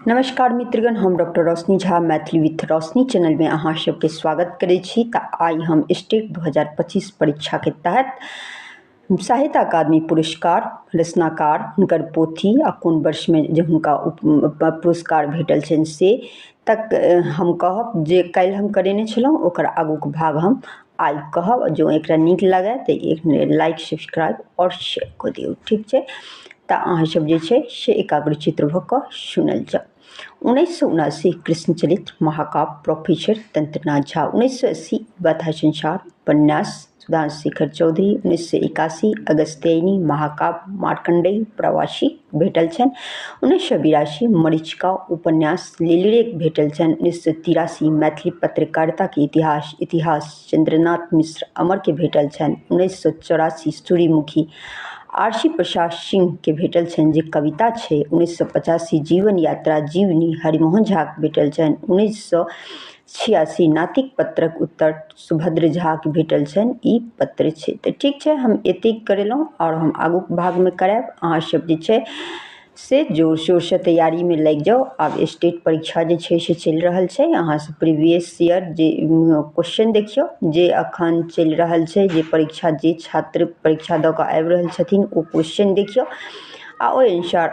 नमस्कार मित्रगण, हम डॉक्टर रोशनी झा मैथिली विथ रोशनी चैनलमे अहाँ सबके स्वागत करै छी। तऽ आइ हम स्टेट 2025 परीक्षाके तहत साहित्य अकादमी पुरस्कार रचनाकार, हुनकर पोथी आ कोन वर्षमे जे हुनका पुरस्कार भेटल छनि से तक हम कहब। जे काल्हि हम करेने छलहुँ ओकर आगूके भाग हम आइ कहब। जँ एकरा नीक लागय तऽ एक लाइक, सब्सक्राइब आओर शेयर कऽ दियौ। ठीक छै, तऽ अहाँ सब जे छै से एकाग्रचित्र भऽ कऽ सुनल जाउ। 1979 कृष्णचरित्र महाकाव्य प्रोफेसर तंत्रनाथ झा। 1980 व्यथा संसार उपन्यास सुधांशु शेखर चौधरी। 1981 अगस्त्ययनी महाकाव्य मार्कण्डेय प्रवासी भेटल छनि। 1982 मरीचिका उपन्यास लिलीरेक भेटल छनि। 1983 मैथिली पत्रकारिता के इतिहास इतिहास चंद्रनाथ मिश्र अमर के भेटल छनि। 1984 सूर्यमुखी आरसी प्रसाद सिंह के भेटल छनि जे कविता छै। 1985 जीवन यात्रा जीवनी हरिमोहन झा के भेटल छनि। 1986 नातिक पत्रक उत्तर सुभद्र झा के भेटल छनि, ई पत्र छै। तऽ ठीक छै, हम एतेक करेलहुँ आओर हम आगूके भागमे करायब। अहाँ सब जे छै से जोर शोरसँ तैयारीमे लागि जाउ। आब स्टेट परीक्षा जे छै से चलि रहल छै। अहाँ सब प्रीवियस ईयर जे क्वेश्चन देखियौ, जे अखन चलि रहल छै, जे परीक्षा जे छात्र परीक्षा दऽ कऽ आबि रहल छथिन ओ क्वेश्चन देखियौ आ ओहि अनुसार